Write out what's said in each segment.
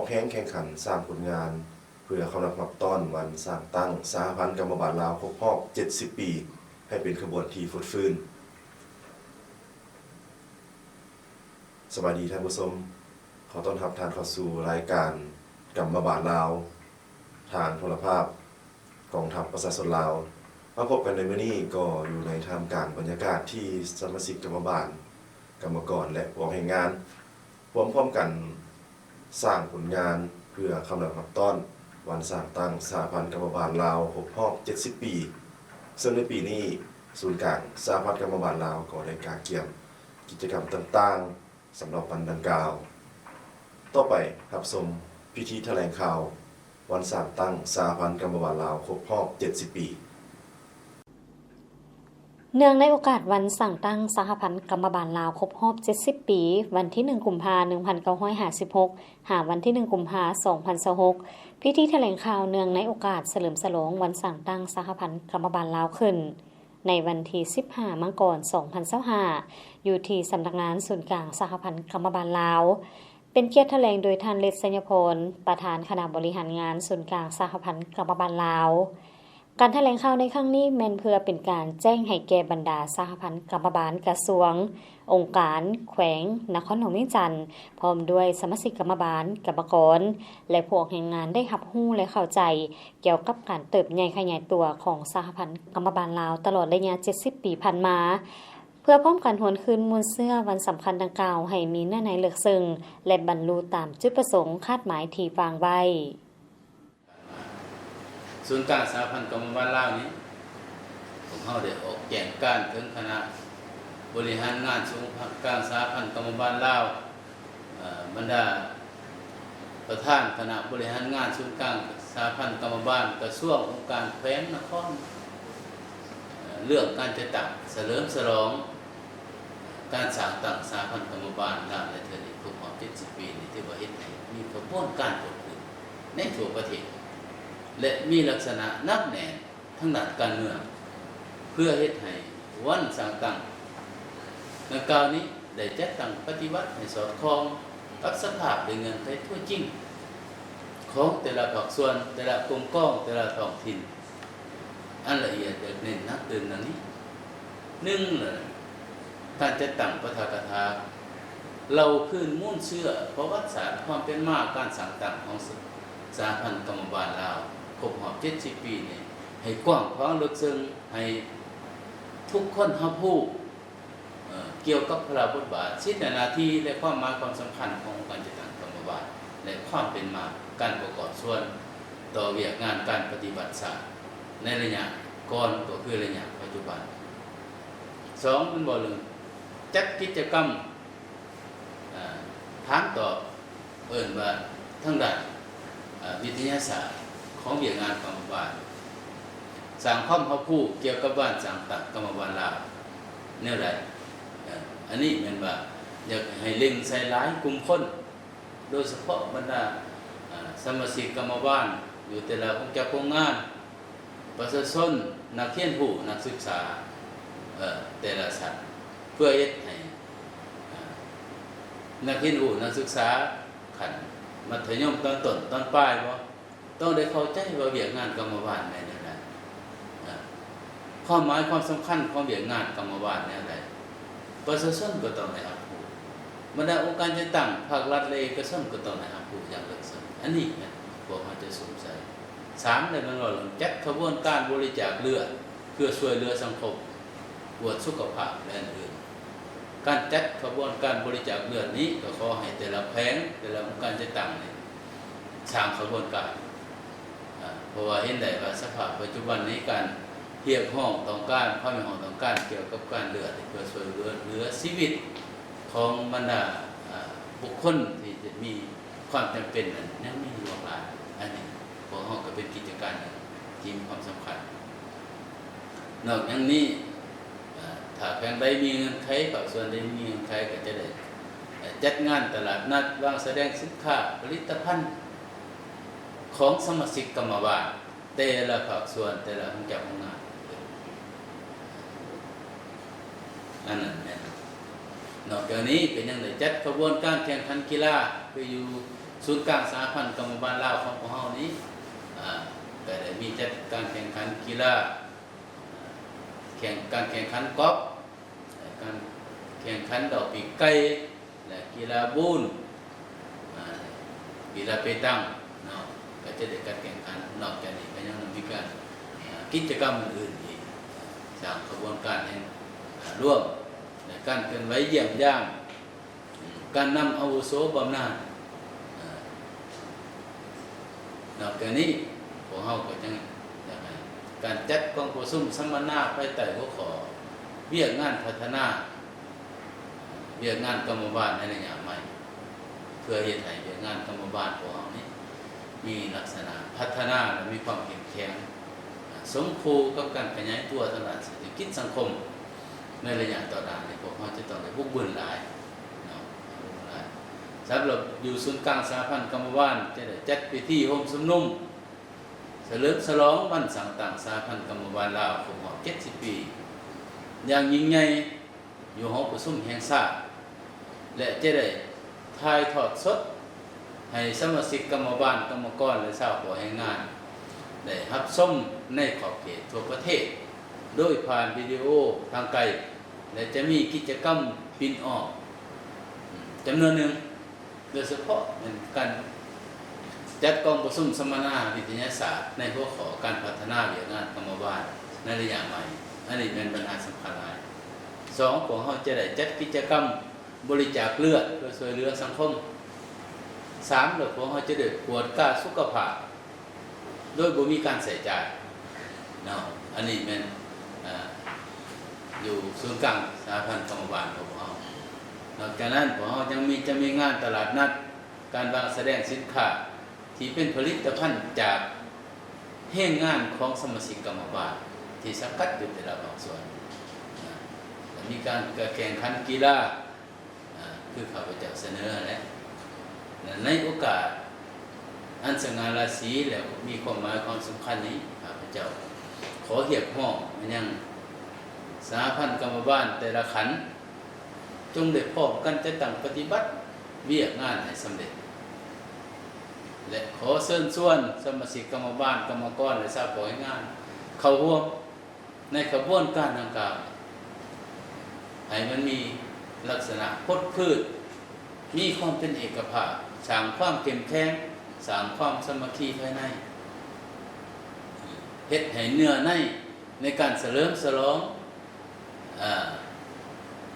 ແຂ່ງຂັນສ້າງຜົນງານ ເພື່ອເຄົາລົບຮັບຕ້ອນວັນສ້າງຕັ້ງສະຫະພັນກຳມະບານລາວຄົບຮອບເຈັດສິບປີ ໃຫ້ເປັນຂະບວນທີ່ຟົດຟື້ນ. ສະບາຍດີທ່ານຜູ້ຊົມ, ຂໍຕ້ອນຮັບທ່ານເຂົ້າສູ່ລາຍການກຳມະບານລາວ ທາງໂທລະພາບ ກອງທັບປະຊາຊົນລາວ. ມາພົບກັນໃນມື້ນີ້ກໍຢູ່ໃນທ່າມກາງບັນຍາກາດທີ່ສະມາຊິກກຳມະບານ, ກຳມະກອນ ແລະ ພວກແຮງງານ ຮ່ວມພ້ອມກັນສ້າງຜົນງານເພື່ອເຄົາລົບຮັບຕ້ອນວັນສ້າງຕັ້ງສະຫະພັນກຳມະບານລາວຄົບຮອບເຈັດສິບປີ, ເຊິ່ງໃນປີນີ້ ສູນກາງສະຫະພັນກຳມະບານລາວກໍໄດ້ກະກຽມກິດຈະກຳຕ່າງໆ ສຳລັບວັນດັ່ງກ່າວ. ຕໍ່ໄປຮັບຊົມພິທີຖະແຫຼງຂ່າວວັນສ້າງຕັ້ງສະຫະພັນກຳມະບານລາວຄົບຮອບເຈັດສິບປີ. ເນື່ອງໃນໂອກາດວັນສ້າງຕັ້ງສະຫະພັນກຳມະບານລາວຄົບຮອບເຈັດສິບປີ, ວັນທີໜຶ່ງ ກຸມພາ ໜຶ່ງພັນເກົ້າຮ້ອຍຫ້າສິບຫົກ ຫາວັນທີໜຶ່ງ ກຸມພາ ສອງພັນຊາວຫົກ, ພິທີຖະແຫຼງຂ່າວເນື່ອງໃນໂອກາດສະເຫຼີມສະຫຼອງວັນສ້າງຕັ້ງສະຫະພັນກຳມະບານລາວຂຶ້ນ ໃນວັນທີສິບຫ້າ ມັງກອນ ສອງພັນຊາວຫ້າ ຢູ່ທີ່ສຳນັກງານສູນກາງສະຫະພັນກຳມະບານລາວ, ເປັນກຽດຖະແຫຼງໂດຍທ່ານ ເລັດ ໄຊຍະພອນ ປະທານຄະນະບໍລິຫານງານສູນກາງສະຫະພັນກຳມະບານລາວ. ການຖະແຫຼງຂ່າວໃນຄັ້ງນີ້ແມ່ນເພື່ອເປັນການແຈ້ງໃຫ້ແກ່ບັນດາສະຫະພັນກຳມະບານກະຊວງ, ອົງການ, ແຂວງ, ນະຄອນຫຼວງວຽງຈັນ ພ້ອມດ້ວຍສະມາຊິກກຳມະບານ, ກຳມະກອນ ແລະ ພວກແຮງງານໄດ້ຮັບຮູ້ ແລະ ເຂົ້າໃຈກ່ຽວກັບການເຕີບໃຫຍ່ຂະຫຍາຍຕົວຂອງສະຫະພັນກຳມະບານລາວຕະຫຼອດໄລຍະເຈັດສິບປີຜ່ານມາ, ເພື່ອພ້ອມກັນຫວນຄືນມູນເຊື້ອວັນສຳຄັນດັ່ງກ່າວໃຫ້ມີເນື້ອໃນເລິກເຊິ່ງ ແລະ ບັນລຸຕາມຈຸດປະສົງຄາດໝາຍທີ່ວາງໄວ້. ສູນກາງສະຫະພັນກຳມະບານລາວນີ້ ພວກເຮົາໄດ້ອອກແຈ້ງການເຖິງຄະນະບໍລິຫານງານສູນກາງສະຫະພັນກຳມະບານລາວ, ເອີ ບັນດາປະທານຄະນະບໍລິຫານງານສູນກາງສະຫະພັນກຳມະບານ, ກະຊວງ, ອົງການ, ແຂວງ, ນະຄອນ, ເອີ ເລື່ອງການຈັດຕັ້ງສະເຫຼີມສະຫຼອງ ການສ້າງຕັ້ງສະຫະພັນກຳມະບານລາວໃນເທື່ອນີ້ຄົບຮອບເຈັດສິບປີນີ້ ຖືວ່າເຮັດໃຫ້ມີຂະບວນການເກີດຂຶ້ນໃນທົ່ວປະເທດ ແລະ ມີລັກສະນະໜັກແໜ້ນທາງດ້ານການເມືອງ ເພື່ອເຮັດໃຫ້ວັນສ້າງຕັ້ງດັ່ງກ່າວນີ້ໄດ້ຈັດຕັ້ງປະຕິບັດໃຫ້ສອດຄ່ອງກັບສະພາບ ແລະ ເງື່ອນໄຂຕົວຈິງຂອງແຕ່ລະພາກສ່ວນ, ແຕ່ລະກົມກອງ, ແຕ່ລະທ້ອງຖິ່ນ. ອັນລະອຽດຢາກເນັ້ນໜັກຕື່ມດັ່ງນີ້, ໜຶ່ງ ການຈັດຕັ້ງປາຖະກະຖາເລົ່າຄືນມູນເຊື້ອປະຫວັດສາດຄວາມເປັນມາການສ້າງຕັ້ງຂອງສະຫະພັນກຳມະບານລາວຄົບຮອບເຈັດສິບປີນີ້ ໃຫ້ກວ້າງຂວາງເລິກເຊິ່ງ, ໃຫ້ທຸກຄົນຮັບຮູ້ ເອີ ກ່ຽວກັບພາລະບົດບາດ, ສິດ ແລະ ໜ້າທີ່ ແລະ ຄວາມໝາຍຄວາມສຳຄັນຂອງອົງການຈັດຕັ້ງກຳມະບານ ແລະ ຄວາມເປັນມາການປະກອບສ່ວນຕໍ່ວຽກງານການປະຕິວັດຊາດໃນໄລຍະກ່ອນ ກໍຄືໄລຍະປັດຈຸບັນ. ສອງ ແມ່ນເວົ້າເລື່ອງຈັດກິດຈະກຳ ເອີ ຖາມຕອບ ເອີ້ນວ່າທາງດ້ານ ເອີ ວິທະຍາສາດຂອງວຽກງານກຳມະບານ, ສ້າງຄວາມຮັບຮູ້ກ່ຽວກັບການສ້າງຕັ້ງກຳມະບານລາວແນວໃດ? ເອີ ອັນນີ້ແມ່ນວ່າຢາກໃຫ້ເລັງໃສ່ຫຼາຍກຸ່ມຄົນ, ໂດຍສະເພາະບັນດາ ເອີ ສະມາຊິກກຳມະບານຢູ່ແຕ່ລະໂຮງຈັກໂຮງງານ, ປະຊາຊົນ, ນັກຮຽນຮູ້, ນັກສຶກສາ ເອີ ແຕ່ລະຊັ້ນ ເພື່ອເຮັດໃຫ້ ເອີ ນັກຮຽນຮູ້, ນັກສຶກສາຂັ້ນມັດທະຍົມຕອນຕົ້ນ, ຕອນປາຍບໍ ຕ້ອງໄດ້ເຂົ້າໃຈວ່າວຽກງານກຳມະບານແມ່ນແນວໃດ. ເອີ ຄວາມໝາຍຄວາມສຳຄັນຂອງວຽກງານກຳມະບານແນວໃດ ປະຊາຊົນກໍຕ້ອງໄດ້ຮັບຮູ້, ບັນດາອົງການຈັດຕັ້ງພາກລັດ ແລະ ເອກະຊົນກໍຕ້ອງໄດ້ຮັບຮູ້ຢ່າງເລິກເຊິ່ງ. ອັນນີ້ແມ່ນພວກເຮົາຈະສຸມໃສ່. ສາມ ແລ້ວແມ່ນວ່າເລື່ອງຈັດຂະບວນການບໍລິຈາກເລືອດເພື່ອຊ່ວຍເຫຼືອສັງຄົມ, ກວດສຸຂະພາບ ແລະ ອື່ນໆ. ການຈັດຂະບວນການບໍລິຈາກເລືອດນີ້ ກໍຂໍໃຫ້ແຕ່ລະແຂວງ, ແຕ່ລະອົງການຈັດຕັ້ງນີ້ ສ້າງຂະບວນການ ເພາະວ່າເຫັນໄດ້ວ່າສະພາບປັດຈຸບັນນີ້ ການຮຽກຮ້ອງຕ້ອງການ, ຄວາມຮຽກຮ້ອງຕ້ອງການກ່ຽວກັບການເລືອດ ເພື່ອຊ່ວຍເຫຼືອຊີວິດຂອງບັນດາ ເອີ ບຸກຄົນທີ່ຈະມີຄວາມຈຳເປັນນັ້ນ ຍັງມີຫຼວງຫຼາຍ. ອັນນີ້ພວກເຮົາກໍເປັນກິດຈະການໜຶ່ງທີ່ມີຄວາມສຳຄັນ. ນອກນັ້ນນີ້ ເອີ ຖ້າແຂວງໃດມີເງື່ອນໄຂ, ພາກສ່ວນໃດມີເງື່ອນໄຂ ກໍຈະໄດ້ ເອີ ຈັດງານຕະຫຼາດນັດ, ວາງສະແດງສິນຄ້າ, ຜະລິດຕະພັນຂອງສະມາຊິກກຳມະບານ ແຕ່ລະພາກສ່ວນ, ແຕ່ລະໂຮງຈັກໂຮງງານ. ອັນນັ້ນແມ່ນ ນອກຈາກນີ້ກໍຍັງໄດ້ຈັດຂະບວນການແຂ່ງຂັນກິລາ ຄືຢູ່ສູນກາງສະຫະພັນກຳມະບານລາວຂອງພວກເຮົານີ້ ອາ ກໍໄດ້ມີຈັດການແຂ່ງຂັນກິລາ ແຂ່ງ ການແຂ່ງຂັນກອບ ການແຂ່ງຂັນດອກປີກໄກ່ ແລະ ກິລາບູນ ອາ ກິລາເປຕັງເນາະ ກໍຈະໄດ້ຈັດແຂ່ງຂັນ. ນອກຈາກນີ້ກໍຍັງມີການ ອາ ກິດຈະກຳອື່ນໆອີກ ສ້າງຂະບວນການແຫ່ງ ອາ ລວມ ແລະ ການເຄື່ອນໄຫວຢ້ຽມຢາມ ການນຳອາວຸໂສບຳນານ. ນອກຈາກນີ້ ພວກເຮົາກໍຍັງຢາກໃຫ້ການຈັດກອງປະຊຸມສຳມະນາພາຍໃຕ້ຫົວຂໍ້ ວຽກງານພັດທະນາ ວຽກງານກຳມະບານໃນໄລຍະໃໝ່ ເພື່ອເຮັດໃຫ້ວຽກງານກຳມະບານພວກເຮົານີ້ມີລັກສະນະພັດທະນາ ແລະ ມີຄວາມເຂັ້ມແຂງ ສົມຄູ່ກັບການຂະຫຍາຍຕົວທາງດ້ານເສດຖະກິດສັງຄົມໃນໄລຍະຕໍ່ໜ້ານີ້ ພວກເຮົາຈະຕ້ອງໄດ້ບຸກບືນຫຼາຍເນາະ. ສຳລັບຢູ່ສູນກາງສະຫະພັນກຳມະບານ ຈະໄດ້ຈັດພິທີໂຮມຊຸມນຸມສະເຫຼີມສະຫຼອງວັນສ້າງຕັ້ງສະຫະພັນກຳມະບານລາວຄົບຮອບເຈັດສິບປີ ຢ່າງຍິ່ງໃຫຍ່ ຢູ່ຫໍປະຊຸມແຫ່ງຊາດ ແລະ ຈະໄດ້ຖ່າຍທອດສົດໃຫ້ສະມາຊິກກຳມະບານ, ກຳມະກອນ ແລະ ຊາວເກາະແຮງງານ ໄດ້ຮັບຊົມໃນຂອບເຂດທົ່ວປະເທດ ໂດຍຜ່ານວິດີໂອທາງໄກ ແລະ ຈະມີກິດຈະກຳປິ່ນອອກ ອາ ຈຳນວນໜຶ່ງ. ໂດຍສະເພາະແມ່ນການຈັດກອງປະຊຸມສຳມະນາວິທະຍາສາດໃນຫົວຂໍ້ການພັດທະນາວຽກງານກຳມະບານໃນໄລຍະໃໝ່, ອັນນີ້ແມ່ນບັນຫາສຳຄັນຫຼາຍ. ສອງ, ພວກເຮົາຈະໄດ້ຈັດກິດຈະກຳບໍລິຈາກເລືອດເພື່ອຊ່ວຍເຫຼືອສັງຄົມ. ສາມ, ແລ້ວພວກເຮົາຈະໄດ້ກວດກາສຸຂະພາບ ໂດຍບໍ່ມີການໃຊ້ຈ່າຍເນາະ. ອັນນີ້ແມ່ນ ເອີ ຢູ່ສູນກາງສະຫະພັນກຳມະບານຂອງພວກເຮົາ. ນອກຈາກນັ້ນ ພວກເຮົາຍັງມີ ຈະມີງານຕະຫຼາດນັດ, ການວາງສະແດງສິນຄ້າທີ່ເປັນຜະລິດຕະພັນຈາກແຮງງານຂອງສະມາຊິກກຳມະບານທີ່ສັງກັດຢູ່ແຕ່ລະພາກສ່ວນ, ແລະ ມີການແຂ່ງຂັນກິລາ ອາ ຄືຂ້າພະເຈົ້າສະເໜີຫັ້ນແຫຼະ. ແລະ ໃນໂອກາດອັນສະຫງ່າລາສີ ແລະ ມີຄວາມໝາຍຄວາມສຳຄັນນີ້, ຂ້າພະເຈົ້າຂໍຮຽກຮ້ອງມາຍັງສະຫະພັນກຳມະບານແຕ່ລະຂັ້ນ ຈົ່ງໄດ້ພ້ອມກັນຈັດຕັ້ງປະຕິບັດວຽກງານໃຫ້ສຳເລັດ ແລະ ຂໍເຊີນຊວນສະມາຊິກກຳມະບານ, ກຳມະກອນ ແລະ ຊາວເກາະແຮງງານເຂົ້າຮ່ວມ ໃນຂະບວນການດັ່ງກ່າວ ໃຫ້ມັນມີລັກສະນະພົດພື້ນ, ມີຄວາມເປັນເອກະພາບ, ສ້າງຄວາມເຂັ້ມແຂງ, ສ້າງຄວາມສາມັກຄີພາຍໃນ, ເຮັດໃຫ້ເນື້ອໃນໃນການສະເຫຼີມສະຫຼອງ ເອີ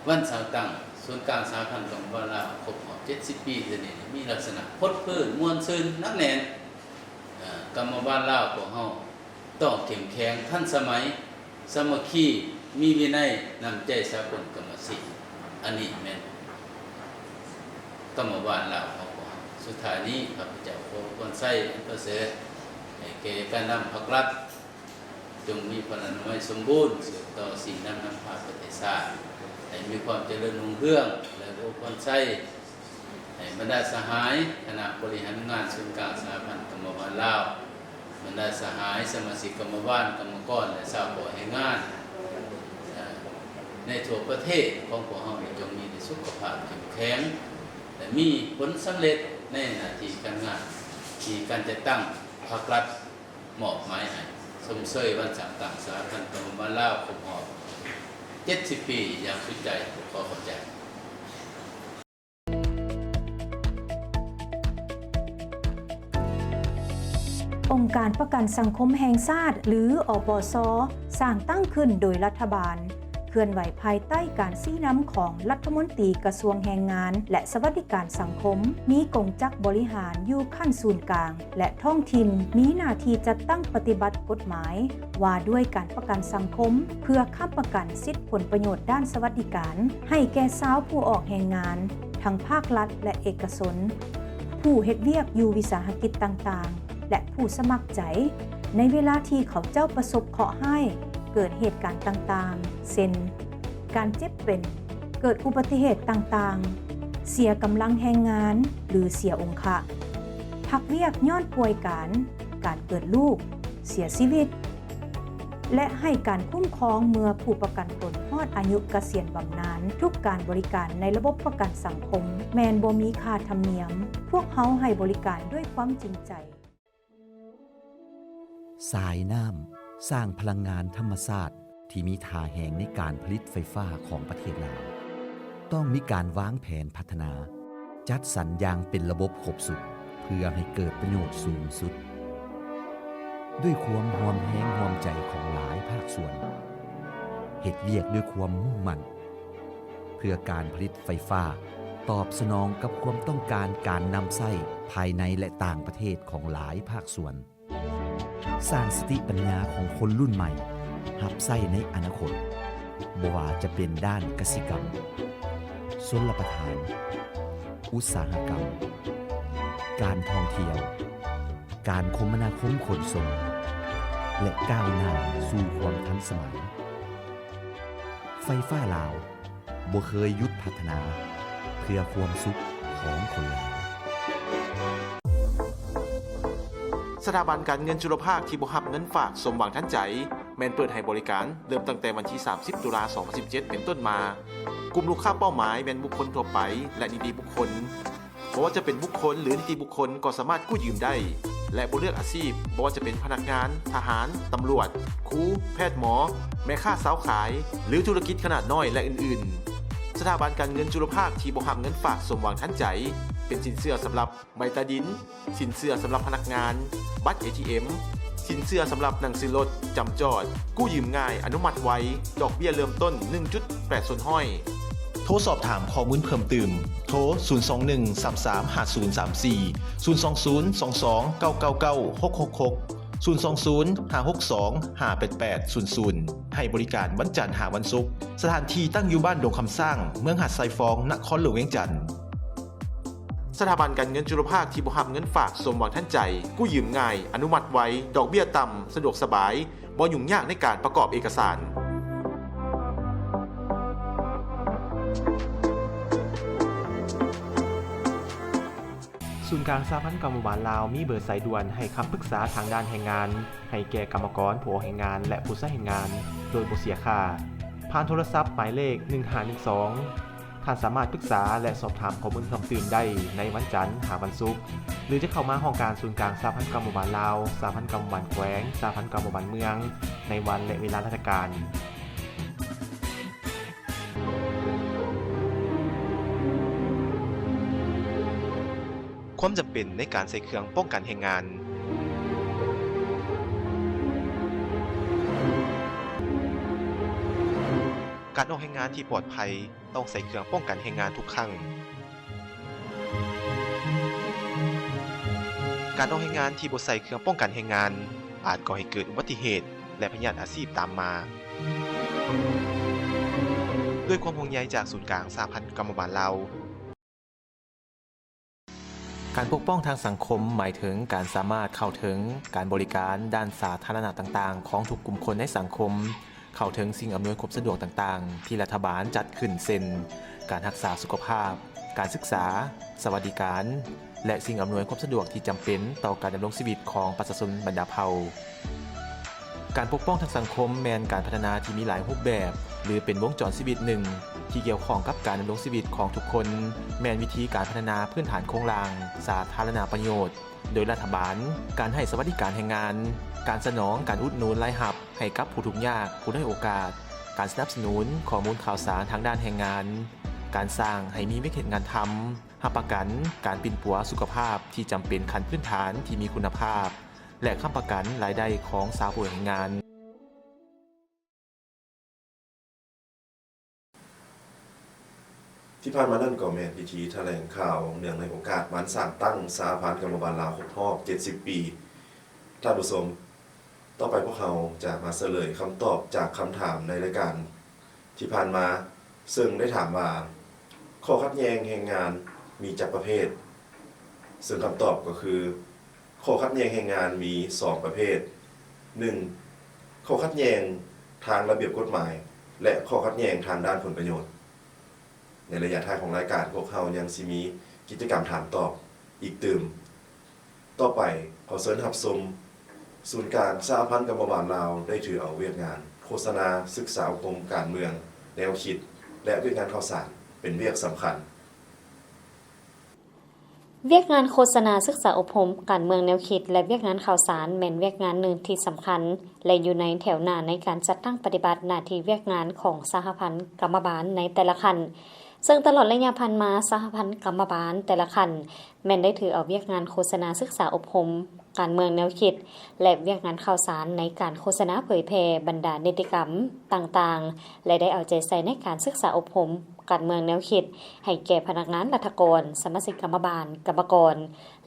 ວັນສ້າງຕັ້ງສູນກາງສະຫະພັນກຳມະບານລາວຄົບຮອບເຈັດສິບປີເທື່ອນີ້ ມີລັກສະນະພົດພື້ນ, ມ່ວນຊື່ນ, ໜັກແໜ້ນ. ເອີ ກຳມະບານລາວພວກເຮົາ ຕ້ອງເຂັ້ມແຂງ, ທັນສະໄໝ, ສາມັກຄີ, ມີວິໄນ, ນ້ຳໃຈສາກົນກຳມະສິດ. ອັນນີ້ແມ່ນກຳມະບານລາວຂອງພວກເຮົາ. ສຸດທ້າຍນີ້ ຂ້າພະເຈົ້າຂໍອວຍພອນໄຊອັນປະເສີດໃຫ້ແກ່ການນຳພັກລັດ, ຈົ່ງມີພະລານາໄມສົມບູນ, ສືບຕໍ່ຊີ້ນຳນຳພາປະເທດຊາດໃຫ້ມີຄວາມຈະເລີນຮຸ່ງເຮືອງ ແລະ ອວຍພອນໄຊ ໃຫ້ບັນດາສະຫາຍຄະນະບໍລິຫານງານສູນກາງສະຫະພັນກຳມະບານລາວ, ບັນດາສະຫາຍສະມາຊິກກຳມະບານ, ກຳມະກອນ ແລະ ຊາວເກາະແຮງງານ ເອີ ໃນທົ່ວປະເທດຂອງພວກເຮົານີ້ ຈົ່ງມີແຕ່ສຸຂະພາບເຂັ້ມແຂງ ແລະ ມີຜົນສຳເລັດໃນໜ້າທີ່ການງານທີ່ການຈັດຕັ້ງພັກລັດມອບໝາຍໃຫ້. ຊົມເຊີຍວັນສ້າງຕັ້ງສະຫະພັນກຳມະບານລາວຄົບຮອບເຈັດສິບປີຢ່າງສຸດໃຈ. ຂໍຂອບໃຈ. ອົງການປະກັນສັງຄົມແຫ່ງຊາດ ຫຼື ອປສ ສ້າງຕັ້ງຂຶ້ນໂດຍລັດຖະບານ, ເຄື່ອນໄຫວພາຍໃຕ້ການຊີ້ນຳຂອງລັດຖະມົນຕີກະຊວງແຮງງານ ແລະ ສະຫວັດດີການສັງຄົມ, ມີກົງຈັກບໍລິຫານຢູ່ຂັ້ນສູນກາງ ແລະ ທ້ອງຖິ່ນ, ມີໜ້າທີ່ຈັດຕັ້ງປະຕິບັດກົດໝາຍວ່າດ້ວຍການປະກັນສັງຄົມ ເພື່ອຄ້ຳປະກັນສິດຜົນປະໂຫຍດດ້ານສະຫວັດດີການໃຫ້ແກ່ຊາວຜູ້ອອກແຮງງານ ທັງພາກລັດ ແລະ ເອກະຊົນ, ຜູ້ເຮັດວຽກຢູ່ວິສາຫະກິດຕ່າງໆ ແລະ ຜູ້ສະໝັກໃຈ ໃນເວລາທີ່ເຂົາເຈົ້າປະສົບເຄາະຮ້າຍ, ເກີດເຫດການຕ່າງໆ ເຊັ່ນ ການເຈັບເປັນ, ເກີດອຸບັດຕິເຫດຕ່າງໆ, ເສຍກຳລັງແຮງງານ ຫຼື ເສຍອົງຄະ, ພັກວຽກຍ້ອນປ່ວຍການ, ການເກີດລູກ, ເສຍຊີວິດ. ແລະ ໃຫ້ການຄຸ້ມຄອງເມື່ອຜູ້ປະກັນຕົນຮອດອາຍຸກະສຽນບຳນານ. ທຸກການບໍລິການໃນລະບົບປະກັນສັງຄົມແມ່ນບໍ່ມີຄ່າທຳນຽມ. ພວກເຮົາໃຫ້ບໍລິການດ້ວຍຄວາມຈິງໃຈ. ສາຍນ້ຳ ສ້າງພະລັງງານທຳມະຊາດທີ່ມີທ່າແຮງໃນການຜະລິດໄຟຟ້າຂອງປະເທດລາວ ຕ້ອງມີການວາງແຜນພັດທະນາ, ຈັດສັນຢ່າງເປັນລະບົບຄົບຊຸດ ເພື່ອໃຫ້ເກີດປະໂຫຍດສູງສຸດ. ດ້ວຍຄວາມຮ່ວມແຮງຮ່ວມໃຈຂອງຫຼາຍພາກສ່ວນ, ເຮັດວຽກດ້ວຍຄວາມມຸ່ງໝັ້ນ ເພື່ອການຜະລິດໄຟຟ້າຕອບສະໜອງກັບຄວາມຕ້ອງການການນຳໃຊ້ພາຍໃນ ແລະ ຕ່າງປະເທດຂອງຫຼາຍພາກສ່ວນ. ສ້າງສະຕິປັນຍາຂອງຄົນລຸ້ນໃໝ່ຮັບໃຊ້ໃນອະນາຄົດ, ບໍ່ວ່າຈະເປັນດ້ານກະສິກຳ, ຊົນລະປະທານ, ອຸດສາຫະກຳ, ການທ່ອງທ່ຽວ, ການຄົມມະນາຄົມຂົນສົ່ງ ແລະ ກ້າວໜ້າສູ່ຄວາມທັນສະໄໝ. ໄຟຟ້າລາວ ບໍ່ເຄີຍຢຸດພັດທະນາເພື່ອຄວາມສຸກຂອງຄົນລາວ. ສະຖາບັນການເງິນຈຸລະພາກທີ່ບໍ່ຮັບເງິນຝາກສົມຫວັງທັນໃຈ ແມ່ນເປີດໃຫ້ບໍລິການເລີ່ມຕັ້ງແຕ່ວັນທີສາມສິບ ຕຸລາ ສອງພັນສິບເຈັດ ເປັນຕົ້ນມາ. ກຸ່ມລູກຄ້າເປົ້າໝາຍແມ່ນບຸກຄົນທົ່ວໄປ ແລະ ນິຕິບຸກຄົນ. ບໍ່ວ່າຈະເປັນບຸກຄົນ ຫຼື ນິຕິບຸກຄົນກໍສາມາດກູ້ຢືມໄດ້ ແລະ ບໍ່ເລືອກອາຊີບ, ບໍ່ວ່າຈະເປັນພະນັກງານ, ທະຫານ, ຕຳຫຼວດ, ຄູ, ແພດ, ໝໍ, ແມ່ຄ້າຊາວຂາຍ ຫຼື ທຸລະກິດຂະໜາດນ້ອຍ ແລະ ອື່ນໆ. ສະຖາບັນການເງິນຈຸລະພາກທີ່ບໍ່ຮັບເງິນຝາກສົມຫວັງທັນໃຈ ເປັນສິນເຊື່ອສຳລັບໃບຕາດິນ, ສິນເຊື່ອສຳລັບພະນັກງານ, ບັດເອທີເອັມ, ສິນເຊື່ອສຳລັບໜັງສືລົດ, ຈຳຈອດ, ກູ້ຢືມງ່າຍ, ອະນຸມັດໄວ, ດອກເບ້ຍເລີ່ມຕົ້ນ ໜຶ່ງຈຸດແປດສ່ວນຮ້ອຍ. ໂທສອບຖາມຂໍ້ມູນເພີ່ມຕື່ມ, ໂທ ສູນສອງໜຶ່ງ ສາມສາມ ຫ້າສູນສາມສີ່, ສູນສອງສູນ ສອງສອງ ເກົ້າເກົ້າເກົ້າ ຫົກຫົກຫົກ, ສູນສອງສູນ ຫ້າຫົກສອງ ຫ້າແປດແປດສູນສູນ. ໃຫ້ບໍລິການວັນຈັນຫາວັນສຸກ. ສະຖານທີ່ຕັ້ງຢູ່ບ້ານດົງຄຳຊ້າງ, ເມືອງຫາດຊາຍຟອງ, ນະຄອນຫຼວງວຽງຈັນ. ສະຖາບັນການເງິນຈຸລະພາກທີ່ບໍ່ຮັບເງິນຝາກສົມຫວັງທັນໃຈ, ກູ້ຢືມງ່າຍ, ອະນຸມັດໄວ, ດອກເບ້ຍຕ່ຳ, ສະດວກສະບາຍ, ບໍ່ຫຍຸ້ງຍາກໃນການປະກອບເອກະສານ. ສູນກາງສະຫະພັນກຳມະບານລາວມີເບີສາຍດ່ວນໃຫ້ຄຳປຶກສາທາງດ້ານແຮງງານ ໃຫ້ແກ່ກຳມະກອນ, ຜູ້ອອກແຮງງານ ແລະ ຜູ້ໃຊ້ແຮງງານ ໂດຍບໍ່ເສຍຄ່າ ຜ່ານໂທລະສັບໝາຍເລກ ໜຶ່ງຫ້າໜຶ່ງສອງ. ທ່ານສາມາດປຶກສາ ແລະ ສອບຖາມຂໍ້ມູນເພີ່ມຕື່ມໄດ້ໃນວັນຈັນຫາວັນສຸກ ຫຼື ຈະເຂົ້າມາຫ້ອງການສູນກາງສະຫະພັນກຳມະບານລາວ, ສະຫະພັນກຳມະບານແຂວງ, ສະຫະພັນກຳມະບານເມືອງ ໃນວັນ ແລະ ເວລາລາຊະການ. ຄວາມຈຳເປັນໃນການໃສ່ເຄື່ອງປ້ອງກັນແຮງງານ. ການອອກແຮງງານທີ່ປອດໄພ ຕ້ອງໃສ່ເຄື່ອງປ້ອງກັນແຮງງານທຸກຄັ້ງ. ການອອກແຮງງານທີ່ບໍ່ໃສ່ເຄື່ອງປ້ອງກັນແຮງງານ ອາດກໍ່ໃຫ້ເກີດອຸບັດຕິເຫດ ແລະ ພະຍາດອາຊີບຕາມມາ. ດ້ວຍຄວາມຫ່ວງໃຍຈາກສູນກາງສະຫະພັນກຳມະບານລາວ. ການປົກປ້ອງທາງສັງຄົມ ໝາຍເຖິງການສາມາດເຂົ້າເຖິງການບໍລິການດ້ານສາທາລະນະຕ່າງໆ ຂອງທຸກກຸ່ມຄົນໃນສັງຄົມ, ເຂົ້າເຖິງສິ່ງອຳນວຍຄວາມສະດວກຕ່າງໆ ທີ່ລັດຖະບານຈັດຂຶ້ນ ເຊັ່ນ ການຮັກສາສຸຂະພາບ, ການສຶກສາ, ສະຫວັດດີການ ແລະ ສິ່ງອຳນວຍຄວາມສະດວກທີ່ຈຳເປັນຕໍ່ການດຳລົງຊີວິດຂອງປະຊາຊົນບັນດາເຜົ່າ. ການປົກປ້ອງທາງສັງຄົມແມ່ນການພັດທະນາທີ່ມີຫຼາຍຮູບແບບ ຫຼື ເປັນວົງຈອນຊີວິດໜຶ່ງທີ່ກ່ຽວຂ້ອງກັບການດຳລົງຊີວິດຂອງທຸກຄົນ, ແມ່ນວິທີການພັດທະນາພື້ນຖານໂຄງລ່າງສາທາລະນະປະໂຫຍດໂດຍລັດຖະບານ, ການໃຫ້ສະຫວັດດີການແຮງງານ, ການສະໜອງການອຸດໜູນລາຍຮັບໃຫ້ກັບຜູ້ທຸກຍາກ, ຜູ້ດ້ອຍໂອກາດ, ການສະໜັບສະໜູນຂໍ້ມູນຂ່າວສານທາງດ້ານແຮງງານ, ການສ້າງໃຫ້ມີວຽກເຮັດງານທຳ, ຮັບປະກັນການປິ່ນປົວສຸຂະພາບທີ່ຈຳເປັນຂັ້ນພື້ນຖານທີ່ມີຄຸນນະພາບ ແລະ ຄ້ຳປະກັນລາຍໄດ້ຂອງຊາວຜູ້ແຮງງານ. ທີ່ຜ່ານມານັ້ນກໍແມ່ນພິທີຖະແຫຼງຂ່າວເນື່ອງໃນໂອກາດວັນສ້າງຕັ້ງສະຫະພັນກຳມະບານລາວຄົບຮອບເຈັດສິບປີ. ທ່ານຜູ້ຊົມ, ຕໍ່ໄປພວກເຮົາຈະມາສະເຫຼີຍຄຳຕອບຈາກຄຳຖາມໃນລາຍການທີ່ຜ່ານມາ, ເຊິ່ງໄດ້ຖາມວ່າ ຂໍ້ຂັດແຍ່ງແຮງງານມີຈັກປະເພດ? ເຊິ່ງຄຳຕອບກໍຄື ຂໍ້ຂັດແຍ່ງແຮງງານມີສອງປະເພດ, ໜຶ່ງ ຂໍ້ຂັດແຍ່ງທາງລະບຽບກົດໝາຍ ແລະ ຂໍ້ຂັດແຍ່ງທາງດ້ານຜົນປະໂຫຍດ. ໃນໄລຍະທ້າຍຂອງລາຍການ, ພວກເຮົາຍັງຊິມີກິດຈະກຳຖາມຕອບອີກຕື່ມ. ຕໍ່ໄປ, ຂໍເຊີນຮັບຊົມ ສູນກາງສະຫະພັນກຳມະບານລາວ ໄດ້ຖືເອົາວຽກງານໂຄສະນາສຶກສາອົບຮົມການເມືອງ, ແນວຄິດ ແລະ ວຽກງານຂ່າວສານ ເປັນວຽກສຳຄັນ. ວຽກງານໂຄສະນາສຶກສາອົບຮົມການເມືອງ, ແນວຄິດ ແລະ ວຽກງານຂ່າວສານ ແມ່ນວຽກງານໜຶ່ງທີ່ສຳຄັນ ແລະ ຢູ່ໃນແຖວໜ້າໃນການຈັດຕັ້ງປະຕິບັດໜ້າທີ່ວຽກງານຂອງສະຫະພັນກຳມະບານໃນແຕ່ລະຂັ້ນ. ເຊິ່ງຕະຫຼອດໄລຍະຜ່ານມາ, ສະຫະພັນກຳມະບານແຕ່ລະຂັ້ນ ແມ່ນໄດ້ຖືເອົາວຽກງານໂຄສະນາສຶກສາອົບຮົມການເມືອງ, ແນວຄິດ ແລະ ວຽກງານຂ່າວສານໃນການໂຄສະນາເຜີຍແຜ່ບັນດານິຕິກຳຕ່າງໆ ແລະ ໄດ້ເອົາໃຈໃສ່ໃນການສຶກສາອົບຮົມການເມືອງ, ແນວຄິດ ໃຫ້ແກ່ພະນັກງານລັດຖະກອນ, ສະມາຊິກກຳມະບານ, ກຳມະກອນ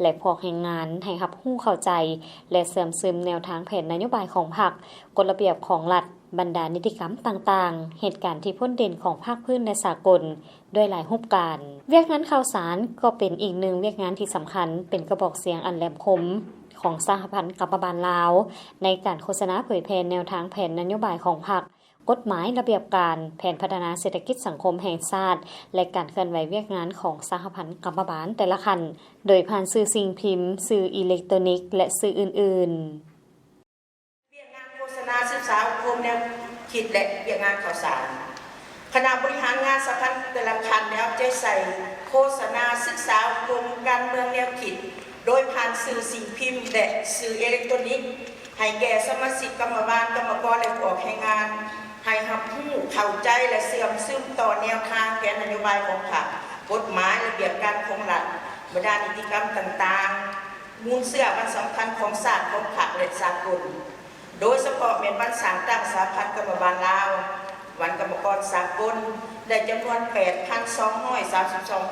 ແລະ ພວກແຮງງານ ໃຫ້ຮັບຮູ້ເຂົ້າໃຈ ແລະ ເຊື່ອມຊຶມແນວທາງແຜນນະໂຍບາຍຂອງພັກ, ກົດລະບຽບຂອງລັດ, ບັນດານິຕິກຳຕ່າງໆ, ເຫດການທີ່ພົ້ນເດັ່ນຂອງພາກພື້ນ ແລະ ສາກົນ ດ້ວຍຫຼາຍຮູບການ. ວຽກງານຂ່າວສານກໍເປັນອີກໜຶ່ງວຽກງານທີ່ສຳຄັນ, ເປັນກະບອກສຽງອັນແຫຼມຄົມຂອງສະຫະພັນກຳມະບານລາວ ໃນການໂຄສະນາເຜີຍແຜ່ແນວທາງແຜນນະໂຍບາຍຂອງພັກ, ກົດໝາຍ, ລະບຽບການ, ແຜນພັດທະນາເສດຖະກິດສັງຄົມແຫ່ງຊາດ ແລະ ການເຄື່ອນໄຫວວຽກງານຂອງສະຫະພັນກຳມະບານແຕ່ລະຂັ້ນ ໂດຍຜ່ານສື່ສິ່ງພິມ, ສື່ອີເລັກໂຕນິກ ແລະ ສື່ອື່ນໆ. ວຽກງານໂຄສະນາສຶກສາອົບຮົມແນວຄິດ ແລະ ວຽກງານຂ່າວສານ. ຄະນະບໍລິຫານງານສະຫະພັນແຕ່ລະຂັ້ນໄດ້ເອົາໃຈໃສ່ໂຄສະນາສຶກສາອົບຮົມການເມືອງ, ແນວຄິດ ໂດຍຜ່ານສື່ສິ່ງພິມ ແລະ ສື່ອີເລັກໂຕນິກ ໃຫ້ແກ່ສະມາຊິກກຳມະບານ, ກຳມະກອນ ແລະ ຜູ້ອອກແຮງງານ ໃຫ້ຮັບຮູ້ເຂົ້າໃຈ ແລະ ເຊື່ອມຊຶມຕໍ່ແນວທາງແຜນນະໂຍບາຍຂອງພັກ, ກົດໝາຍ, ລະບຽບການຂອງລັດ, ບັນດານິຕິກຳຕ່າງໆ, ມູນເຊື້ອວັນສຳຄັນຂອງຊາດ, ຂອງພັກ ແລະ ສາກົນ, ໂດຍສະເພາະແມ່ນວັນສ້າງຕັ້ງສະຫະພັນກຳມະບານລາວ, ວັນກຳມະກອນສາກົນ ໄດ້ຈຳນວນແປດພັນສອງຮ້ອຍສາມສິບສອງ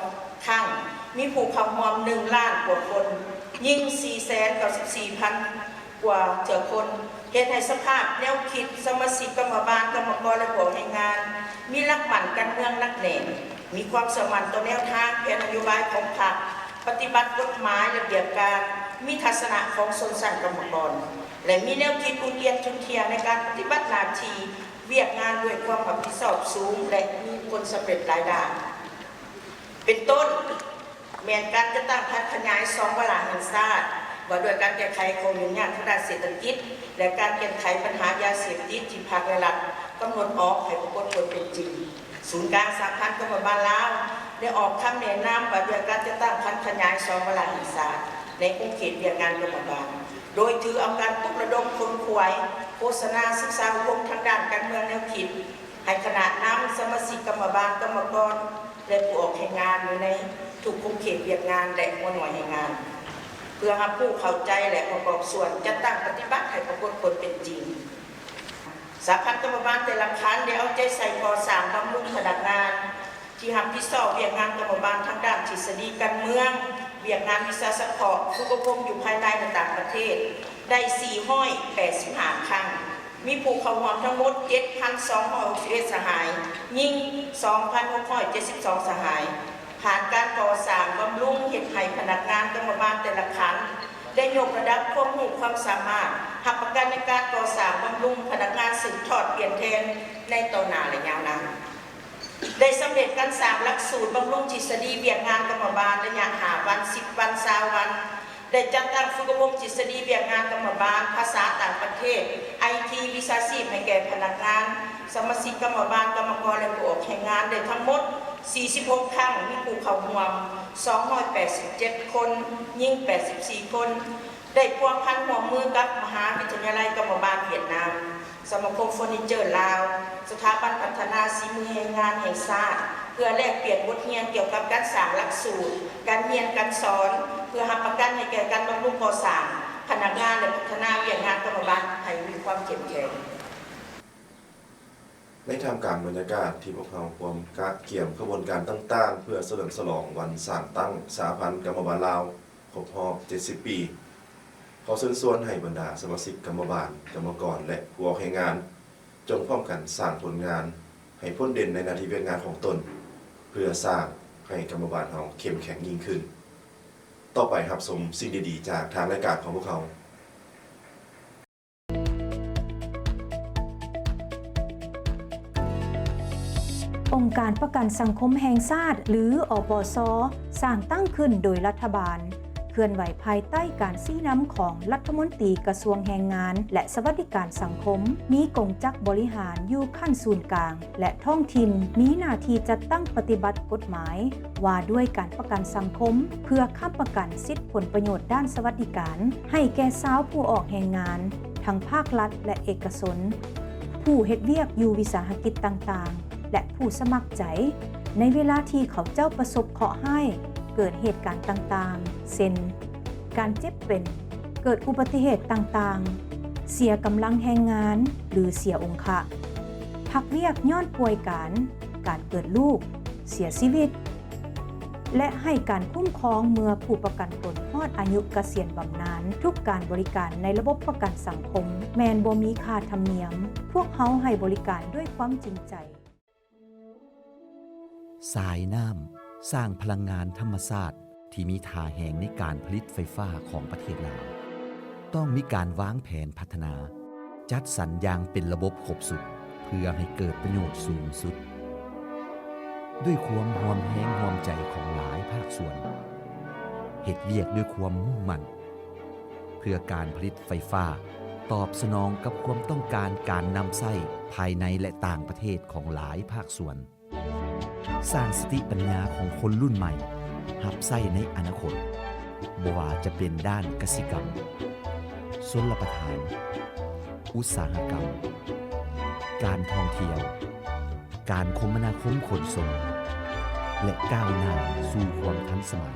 ຄັ້ງ, ມີຜູ້ເຂົ້າຮ່ວມໜຶ່ງລ້ານກວ່າຄົນ, ຍິງສີ່ແສນເກົ້າສິບສີ່ພັນກວ່າເທື່ອຄົນ, ເຮັດໃຫ້ສະພາບແນວຄິດສະມາຊິກກຳມະບານ, ກຳມະກອນ ແລະ ພວກແຮງງານ ມີຫຼັກໝັ້ນການເມືອງໜັກແໜ້ນ, ມີຄວາມເຊື່ອໝັ້ນຕໍ່ແນວທາງແຜນນະໂຍບາຍຂອງພັກ, ປະຕິບັດກົດໝາຍ, ລະບຽບການ, ມີທັດສະນະຂອງຊົນຊັ້ນກຳມະກອນ ແລະ ມີແນວຄິດອຸ່ນອຽນທຸ່ນທ່ຽງໃນການປະຕິບັດໜ້າທີ່ວຽກງານດ້ວຍຄວາມຮັບຜິດຊອບສູງ ແລະ ມີຜົນສຳເລັດຫຼາຍດ້ານ. ເປັນຕົ້ນ ແມ່ນການຈັດຕັ້ງຜັນຂະຫຍາຍສອງວາລະແຫ່ງຊາດ ວ່າດ້ວຍການແກ້ໄຂຂໍ້ຫຍຸ້ງຍາກທາງດ້ານເສດຖະກິດ ແລະ ການແກ້ໄຂບັນຫາຢາເສບຕິດທີ່ພັກ ແລະ ລັດກຳນົດອອກໃຫ້ປາກົດຜົນເປັນຈິງ. ສູນກາງສະຫະພັນກຳມະບານລາວ ໄດ້ອອກຄຳແນະນຳວ່າດ້ວຍການຈັດຕັ້ງຜັນຂະຫຍາຍສອງວາລະແຫ່ງຊາດໃນຂົງເຂດວຽກງານກຳມະບານ, ໂດຍຖືເອົາການປຸກລະດົມຂົນຂວາຍໂຄສະນາສຶກສາອົບຮົມທາງດ້ານການເມືອງແນວຄິດ ໃຫ້ຄະນະນຳ, ສະມາຊິກກຳມະບານ, ກຳມະກອນ ແລະ ຜູ້ອອກແຮງງານຢູ່ໃນທຸກຂົງເຂດວຽກງານ ແລະ ຫົວໜ່ວຍແຮງງານ ເພື່ອຮັບຮູ້ເຂົ້າໃຈ ແລະ ປະກອບສ່ວນຈັດຕັ້ງປະຕິບັດໃຫ້ປາກົດຜົນເປັນຈິງ. ສະຫະພັນກຳມະບານແຕ່ລະຂັ້ນໄດ້ເອົາໃຈໃສ່ກໍ່ສ້າງບຳລຸງພະນັກງານທີ່ຮັບຜິດຊອບວຽກງານກຳມະບານທາງດ້ານທິດສະດີການເມືອງ, ວຽກງານວິຊາສະເພາະ, ຝຶກອົບຮົມຢູ່ພາຍໃນ ແລະ ຕ່າງປະເທດ ໄດ້ສີ່ຮ້ອຍແປດສິບຫ້າຄັ້ງ, ມີຜູ້ເຂົ້າຮ່ວມທັງໝົດເຈັດພັນສອງຮ້ອຍຫົກສິບເອັດສະຫາຍ, ຍິງສອງພັນຫົກຮ້ອຍເຈັດສິບສອງສະຫາຍ. ຜ່ານການກໍ່ສ້າງບຳລຸງ ເຮັດໃຫ້ພະນັກງານກຳມະບານແຕ່ລະຂັ້ນ ໄດ້ຍົກລະດັບຄວາມຮູ້ຄວາມສາມາດ, ຮັບປະກັນໃນການກໍ່ສ້າງບຳລຸງພະນັກງານສືບທອດປ່ຽນແທນໃນຕໍ່ໜ້າ ແລະ ຍາວນານ. ໄດ້ສຳເລັດການສ້າງຫຼັກສູດບຳລຸງທິດສະດີວຽກງານກຳມະບານໄລຍະຫ້າວັນ, ສິບວັນ, ຊາວວັນ, ໄດ້ຈັດຕັ້ງຝຶກອົບຮົມທິດສະດີວຽກງານກຳມະບານ, ພາສາຕ່າງປະເທດ, ໄອທີ, ວິຊາຊີບ ໃຫ້ແກ່ພະນັກງານ, ສະມາຊິກກຳມະບານ, ກຳມະກອນ ແລະ ຜູ້ອອກແຮງງານ ໄດ້ທັງໝົດສີ່ສິບຫົກຄັ້ງ, ມີຜູ້ເຂົ້າຮ່ວມສອງຮ້ອຍແປດສິບເຈັດຄົນ, ຍິງແປດສິບສີ່ຄົນ, ໄດ້ພົວພັນຮ່ວມມືກັບມະຫາວິທະຍາໄລກຳມະບານຫວຽດນາມ, ສະມາຄົມເຟີນີເຈີລາວ, ສະຖາບັນພັດທະນາສີມືແຮງງານແຫ່ງຊາດ ເພື່ອແລກປ່ຽນບົດຮຽນກ່ຽວກັບການສ້າງຫຼັກສູດການຮຽນການສອນ ເພື່ອຮັບປະກັນໃຫ້ແກ່ການບຳລຸງກໍ່ສ້າງພະນັກງານ ແລະ ພັດທະນາວຽກງານກຳມະບານໃຫ້ມີຄວາມເຂັ້ມແຂງ. ໃນທ່າມກາງບັນຍາກາດທີ່ພວກເຮົາພວມກະກຽມຂະບວນການຕ່າງໆ ເພື່ອສະເຫຼີມສະຫຼອງວັນສ້າງຕັ້ງສະຫະພັນກຳມະບານລາວ ຄົບຮອບເຈັດສິບປີ, ຂໍເຊີນຊວນໃຫ້ບັນດາສະມາຊິກກຳມະບານ, ກຳມະກອນ ແລະ ຜູ້ອອກແຮງງານ ຈົ່ງພ້ອມກັນສ້າງຜົນງານໃຫ້ພົ້ນເດັ່ນໃນໜ້າທີ່ວຽກງານຂອງຕົນ ເພື່ອສ້າງໃຫ້ກຳມະບານເຮົາເຂັ້ມແຂງຍິ່ງຂຶ້ນ. ຕໍ່ໄປຮັບຊົມສິ່ງດີໆຈາກທາງລາຍການຂອງພວກເຮົາ. ອົງການປະກັນສັງຄົມແຫ່ງຊາດ ຫຼື ອປຊ ສ້າງຕັ້ງຂຶ້ນໂດຍລັດຖະບານ, ເຄື່ອນໄຫວພາຍໃຕ້ການຊີ້ນຳຂອງລັດຖະມົນຕີກະຊວງແຮງງານ ແລະ ສະຫວັດດີການສັງຄົມ, ມີກົງຈັກບໍລິຫານຢູ່ຂັ້ນສູນກາງ ແລະ ທ້ອງຖິ່ນ, ມີໜ້າທີ່ຈັດຕັ້ງປະຕິບັດກົດໝາຍວ່າດ້ວຍການປະກັນສັງຄົມ ເພື່ອຄ້ຳປະກັນສິດຜົນປະໂຫຍດດ້ານສະຫວັດດີການໃຫ້ແກ່ຊາວຜູ້ອອກແຮງງານ ທັງພາກລັດ ແລະ ເອກະຊົນ, ຜູ້ເຮັດວຽກຢູ່ວິສາຫະກິດຕ່າງໆ ແລະ ຜູ້ສະໝັກໃຈ ໃນເວລາທີ່ເຂົາເຈົ້າປະສົບເຄາະຮ້າຍ, ເກີດເຫດການຕ່າງໆ ເຊັ່ນ ການເຈັບເປັນ, ເກີດອຸບັດຕິເຫດຕ່າງໆ, ເສຍກຳລັງແຮງງານ ຫຼື ເສຍອົງຄະ, ພັກວຽກຍ້ອນປ່ວຍການ, ການເກີດລູກ, ເສຍຊີວິດ ແລະ ໃຫ້ການຄຸ້ມຄອງເມື່ອຜູ້ປະກັນຕົນຮອດອາຍຸກະສຽນບຳນານ. ທຸກການບໍລິການໃນລະບົບປະກັນສັງຄົມແມ່ນບໍ່ມີຄ່າທຳນຽມ. ພວກເຮົາໃຫ້ບໍລິການດ້ວຍຄວາມຈິງໃຈ. ສາຍນ້ຳ ສ້າງພະລັງງານທຳມະຊາດທີ່ມີທ່າແຮງໃນການຜະລິດໄຟຟ້າຂອງປະເທດລາວ. ຕ້ອງມີການວາງແຜນພັດທະນາ, ຈັດສັນຢ່າງເປັນລະບົບຄົບຊຸດ ເພື່ອໃຫ້ເກີດປະໂຫຍດສູງສຸດ, ດ້ວຍຄວາມຮ່ວມແຮງຮ່ວມໃຈຂອງຫຼາຍພາກສ່ວນ, ເຮັດວຽກດ້ວຍຄວາມມຸ່ງໝັ້ນ ເພື່ອການຜະລິດໄຟຟ້າຕອບສະໜອງກັບຄວາມຕ້ອງການການນຳໃຊ້ພາຍໃນ ແລະ ຕ່າງປະເທດຂອງຫຼາຍພາກສ່ວນ. ສ້າງສະຕິປັນຍາຂອງຄົນລຸ້ນໃໝ່ຮັບໃຊ້ໃນອະນາຄົດ, ບໍ່ວ່າຈະເປັນດ້ານກະສິກຳ, ຊົນລະປະທານ, ອຸດສາຫະກຳ, ການທ່ອງທ່ຽວ, ການຄົມມະນາຄົມຂົນສົ່ງ ແລະ ກ້າວໜ້າສູ່ຄວາມທັນສະໄໝ.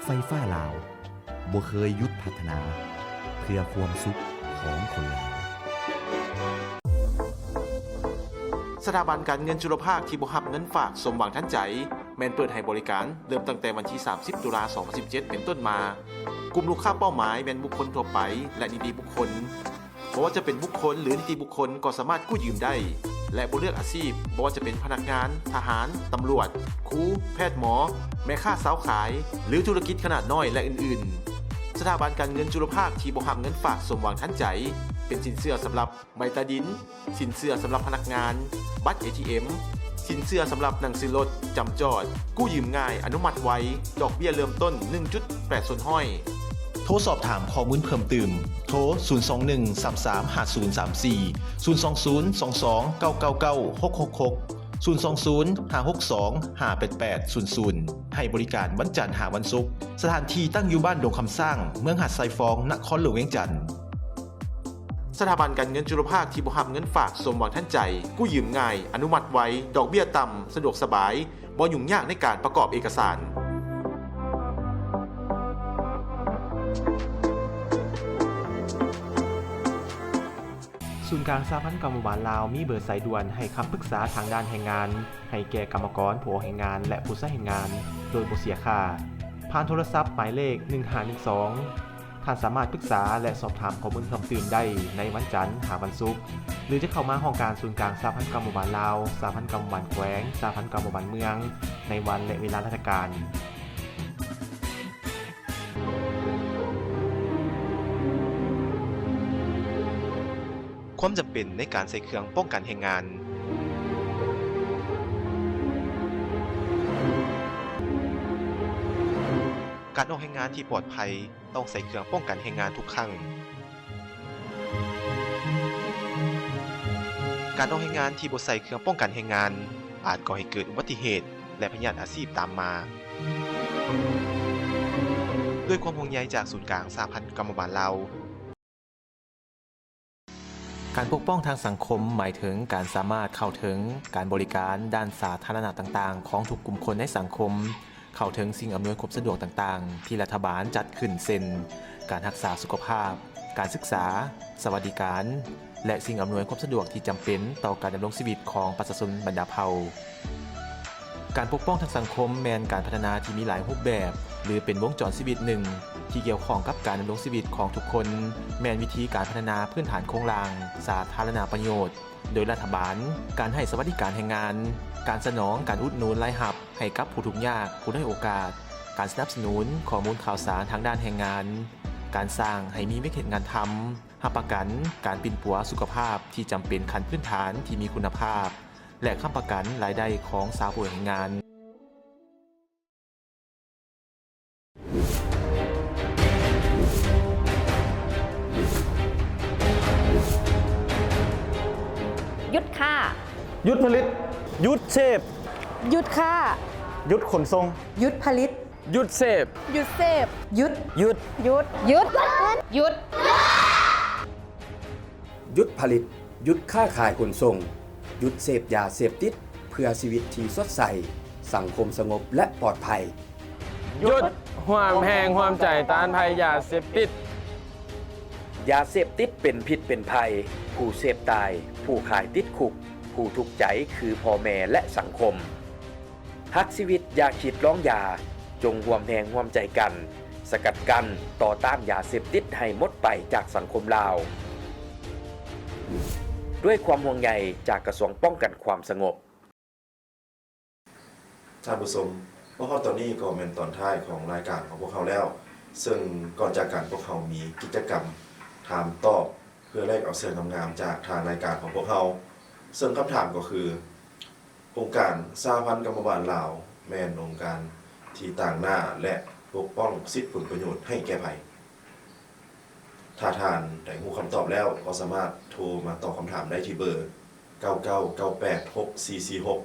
ໄຟຟ້າລາວ ບໍ່ເຄີຍຢຸດພັດທະນາເພື່ອຄວາມສຸກຂອງຄົນລາວ. ສະຖາບັນການເງິນຈຸລະພາກທີ່ບໍ່ຮັບເງິນຝາກສົມຫວັງທັນໃຈ ແມ່ນເປີດໃຫ້ບໍລິການເລີ່ມຕັ້ງແຕ່ວັນທີສາມສິບ ຕຸລາ ສອງພັນສິບເຈັດ ເປັນຕົ້ນມາ. ກຸ່ມລູກຄ້າເປົ້າໝາຍແມ່ນບຸກຄົນທົ່ວໄປ ແລະ ນິຕິບຸກຄົນ. ບໍ່ວ່າຈະເປັນບຸກຄົນ ຫຼື ນິຕິບຸກຄົນກໍສາມາດກູ້ຢືມໄດ້ ແລະ ບໍ່ເລືອກອາຊີບ, ບໍ່ວ່າຈະເປັນພະນັກງານ, ທະຫານ, ຕຳຫຼວດ, ຄູ, ແພດ, ໝໍ, ແມ່ຄ້າ, ຊາວຂາຍ ຫຼື ທຸລະກິດຂະໜາດນ້ອຍ ແລະ ອື່ນໆ. ສະຖາບັນການເງິນຈຸລະພາກທີ່ບໍ່ຮັບເງິນຝາກສົມຫວັງທັນໃຈ ເປັນສິນເຊື່ອສຳລັບໃບຕາດິນ, ສິນເຊື່ອສຳລັບພະນັກງານ, ບັດເອທີເອັມ, ສິນເຊື່ອສຳລັບໜັງສືລົດ, ຈຳຈອດ, ກູ້ຢືມງ່າຍ, ອະນຸມັດໄວ, ດອກເບ້ຍເລີ່ມຕົ້ນ ໜຶ່ງຈຸດແປດສ່ວນຮ້ອຍ. ໂທສອບຖາມຂໍ້ມູນເພີ່ມຕື່ມ, ໂທ ສູນສອງໜຶ່ງ ສາມສາມ ຫ້າສູນສາມສີ່, ສູນສອງສູນ ສອງສອງ ເກົ້າເກົ້າເກົ້າ ຫົກຫົກຫົກ, ສູນສອງສູນ ຫ້າຫົກສອງ ຫ້າແປດແປດສູນສູນ. ໃຫ້ບໍລິການວັນຈັນຫາວັນສຸກ. ສະຖານທີ່ຕັ້ງຢູ່ບ້ານດົງຄຳຊ້າງ, ເມືອງຫາດຊາຍຟອງ, ນະຄອນຫຼວງວຽງຈັນ. ສະຖາບັນການເງິນຈຸລະພາກທີ່ບໍ່ຮັບເງິນຝາກສົມຫວັງທັນໃຈ, ກູ້ຢືມງ່າຍ, ອະນຸມັດໄວ, ດອກເບ້ຍຕ່ຳ, ສະດວກສະບາຍ, ບໍ່ຫຍຸ້ງຍາກໃນການປະກອບເອກະສານ. ສູນກາງສະຫະພັນກຳມະບານລາວມີເບີສາຍດ່ວນໃຫ້ຄຳປຶກສາທາງດ້ານແຮງງານ ໃຫ້ແກ່ກຳມະກອນ, ຜູ້ອອກແຮງງານ ແລະ ຜູ້ໃຊ້ແຮງງານ ໂດຍບໍ່ເສຍຄ່າ ຜ່ານໂທລະສັບໝາຍເລກ ໜຶ່ງຫ້າໜຶ່ງສອງ. ທ່ານສາມາດປຶກສາ ແລະ ສອບຖາມຂໍ້ມູນເພີ່ມຕື່ມໄດ້ໃນວັນຈັນຫາວັນສຸກ ຫຼື ຈະເຂົ້າມາຫ້ອງການສູນກາງສະຫະພັນກຳມະບານລາວ, ສະຫະພັນກຳມະບານແຂວງ, ສະຫະພັນກຳມະບານເມືອງ ໃນວັນ ແລະ ເວລາລາຊະການ. ຄວາມຈຳເປັນໃນການໃສ່ເຄື່ອງປ້ອງກັນແຮງງານ. ການອອກແຮງງານທີ່ປອດໄພຕ້ອງໃສ່ເຄື່ອງປ້ອງກັນແຮງງານທຸກຄັ້ງ. ການອອກແຮງງານທີ່ບໍ່ໃສ່ເຄື່ອງປ້ອງກັນແຮງງານ ອາດກໍ່ໃຫ້ເກີດອຸບັດຕິເຫດ ແລະ ພະຍາດອາຊີບຕາມມາ. ດ້ວຍຄວາມຫ່ວງໃຍຈາກສູນກາງສະຫະພັນກຳມະບານລາວ. ການປົກປ້ອງທາງສັງຄົມໝາຍເຖິງການສາມາດເຂົ້າເຖິງການບໍລິການດ້ານສາທາລະນະຕ່າງໆຂອງທຸກກຸ່ມຄົນໃນສັງຄົມ, ເຂົ້າເຖິງສິ່ງອຳນວຍຄວາມສະດວກຕ່າງໆທີ່ລັດຖະບານຈັດຂຶ້ນ ເຊັ່ນ ການຮັກສາສຸຂະພາບ, ການສຶກສາ, ສະຫວັດດີການ ແລະ ສິ່ງອຳນວຍຄວາມສະດວກທີ່ຈຳເປັນຕໍ່ການດຳລົງຊີວິດຂອງປະຊາຊົນບັນດາເຜົ່າ. ການປົກປ້ອງທາງສັງຄົມແມ່ນການພັດທະນາທີ່ມີຫຼາຍຮູບແບບ ຫຼື ເປັນວົງຈອນຊີວິດໜຶ່ງທີ່ກ່ຽວຂ້ອງກັບການດຳລົງຊີວິດຂອງທຸກຄົນ, ແມ່ນວິທີການພັດທະນາພື້ນຖານໂຄງລ່າງສາທາລະນະປະໂຫຍດໂດຍລັດຖະບານ, ການໃຫ້ສະຫວັດດີການແຮງງານ, ການສະໜອງການອຸດໜູນລາຍຮັບໃຫ້ກັບຜູ້ທຸກຍາກ, ຜູ້ດ້ອຍໂອກາດ, ການສະໜັບສະໜູນຂໍ້ມູນຂ່າວສານທາງດ້ານແຮງງານ, ການສ້າງໃຫ້ມີວຽກເຮັດງານທຳ, ຮັບປະກັນການປິ່ນປົວສຸຂະພາບທີ່ຈຳເປັນຂັ້ນພື້ນຖານທີ່ມີຄຸນນະພາບ ແລະ ຄ້ຳປະກັນລາຍໄດ້ຂອງຊາວຜູ້ແຮງງານ. ຢຸດຄ້າ. ຢຸດຜະລິດ. ຢຸດເສບ. ຢຸດຄ້າ. ຢຸດຂົນສົ່ງ. ຢຸດຜະລິດ. ຢຸດເສບ. ຢຸດເສບ. ຢຸດ. ຢຸດ. ຢຸດ. ຢຸດ. ຢຸດ. ຢຸດຜະລິດ, ຢຸດຄ້າຂາຍຂົນສົ່ງ, ຢຸດເສບຢາເສບຕິດ ເພື່ອຊີວິດທີ່ສົດໃສ, ສັງຄົມສະຫງົບ ແລະ ປອດໄພ. ຢຸດ, ຮ່ວມແຮງຮ່ວມໃຈຕ້ານໄພຢາເສບຕິດ. ຢາເສບຕິດເປັນພິດເປັນໄພ, ຜູ້ເສບຕາຍ, ຜູ້ຂາຍຕິດຄຸກ, ຜູ້ທຸກໃຈຄືພໍ່ແມ່ ແລະ ສັງຄົມ. ຮັກຊີວິດຢ່າຄິດລອງຢາ, ຈົ່ງຮ່ວມແຮງຮ່ວມໃຈກັນ ສະກັດກັ້ນຕໍ່ຕ້ານຢາເສບຕິດໃຫ້ໝົດໄປຈາກສັງຄົມລາວ. ດ້ວຍຄວາມຫ່ວງໃຍຈາກກະຊວງປ້ອງກັນຄວາມສະຫງົບ. ທ່ານຜູ້ຊົມ, ມາຮອດຕອນນີ້ກໍແມ່ນຕອນທ້າຍຂອງລາຍການຂອງພວກເຮົາແລ້ວ, ເຊິ່ງກ່ອນຈາກກັນພວກເຮົາມີກິດຈະກຳຖາມຕອບ ເພື່ອແລກເອົາເສື້ອງາມໆຈາກທາງລາຍການຂອງພວກເຮົາ, ເຊິ່ງຄຳຖາມກໍຄື ອົງການສະຫະພັນກຳມະບານລາວ ແມ່ນອົງການທີ່ຕາງໜ້າ ແລະ ປົກປ້ອງສິດຜົນປະໂຫຍດໃຫ້ແກ່ໃຜ? ຖ້າທ່ານໄດ້ຮູ້ຄຳຕອບແລ້ວ ກໍສາມາດໂທມາຕອບຄຳຖາມໄດ້ທີ່ເບີ ເກົ້າເກົ້າເກົ້າແປດຫົກສີ່ສີ່ຫົກ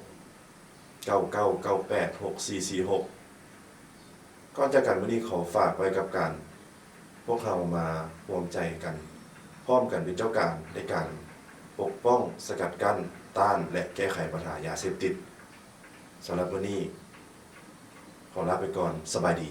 ເກົ້າເກົ້າເກົ້າແປດຫົກສີ່ສີ່ຫົກ. ກ່ອນຈາກກັນມື້ນີ້ ຂໍຝາກໄວ້ກັບການ ພວກເຮົາມາຮ່ວມໃຈກັນ ພ້ອມກັນເປັນເຈົ້າການໃນການປົກປ້ອງ, ສະກັດກັ້ນ, ຕ້ານ ແລະ ແກ້ໄຂບັນຫາຢາເສບຕິດ. ສຳລັບມື້ນີ້ ຂໍລາໄປກ່ອນ. ສະບາຍດີ.